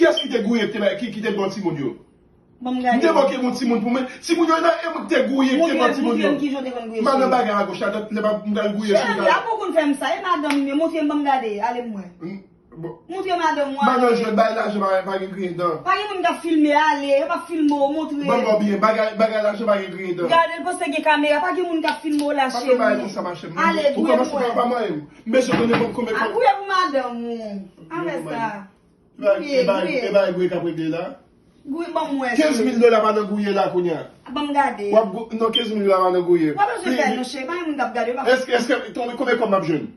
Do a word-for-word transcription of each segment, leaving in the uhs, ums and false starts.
Kiyès ki te gouye, ki te, ki, ki te bon timoun yo? Ban m gade. M te manke yon timoun pou mwen. Timoun yo nan e mwen ki te gouye, ki te bon timoun yo. Montre m, montre m kijan w te konn gouye, cheri. M al nan bagay agoch la, lè m ap, m al gouye sou sa. Cheri, apre w konn fè m sa, e madanm m ye, montre m, ban m gade, ale m wè. Montre madanm ou, ale. Madanm jwèt, bay lajan, pa, pa gen griyen dan. Pa gen moun k ap filme, ale, yo p ap filme w, montre. Ban m ba w byen, bagay, bagay lajan, pa gen griyen dan. Gade l, panse gen kamera, pa gen moun k ap filme w la, cheri. Pa fè bagay konsa, ma cheri. Ale, gouye pou mwen. Ou kòmanse pa manyen m. M bezwen konnen konbyen. A, gouye pou madanm ou. Anmè sa. Gouye, gouye. E bagay gouye k ap regle la. Gouye, ban m wè, cheri. Kenz mil dola pa nan gouye la kounye a. Ban m gade. W ap gou-, non, kenz mil dola pa nan gouye. W ap bezwen fè non, cheri, pa gen moun k ap gade, w ap. Èske, èske, konbyen, konbyen kòb m ap jwenn?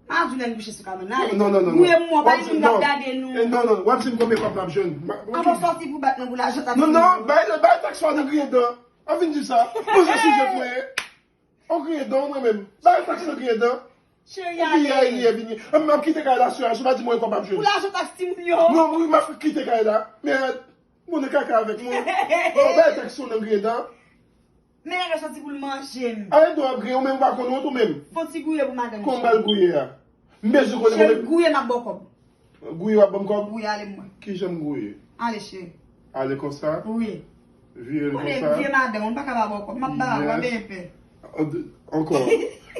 M a di w lè n kouche sou kabann nan, ale. Non, non, non, non. Gouye pou mwen, pa gen moun k ap gade nou. Eh, non, non, w ap di m konbyen kòb m ap jwenn. A pa w sòti pou bat mwen pou lajan taksi. Non, non, bay, bay taksi w nan griyen dan. W ap vin di sa. Poze sou jwèt mwen ye. Ou griyen dan mwen menm. Bay taksi nan griyen dan. Cheri, ale. Ou griyen, griyen, vini. M ap kite kay la sou, sou pa di mwen kòb m ap jwenn. Pou lajan taksi timoun yo. Non, wi, m ap kite kay la. Men, bon, nan kaka avèk mwen. Bon, bay taksi w nan griyen dan. Men nèg la sòti pou l manje m. Ale, dan w ap griyen, ou menm ou pa konn wont ou menm. Fon ti gouye pou madanm. Kòman m pral gouye a? M bezwen konnen. Cheri, gouye, m ap ba w kòb. Gouye w ap ban m kòb? Wi, ale m wè. Kijan m gouye? Ale, cheri. Ale konsa? Wi. Vire l konsa? Konnen vye madanm, ou pa ka pa ba w kòb. M ap ba w, w ap benyen pè. Ankò.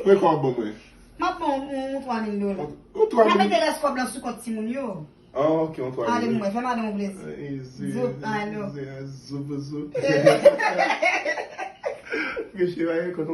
Konbyen kòb w ap ban mwen? M ap ba w yon, yon twa mil dola. Yon twa mil? M ap mete rès kòb lan sou kont timoun yo. Ah, ok, yon twa mil. Ale m wè, fè madanm ou plezi. Zoup, alo. Zoup, zoup. Mesye, pa gen kont.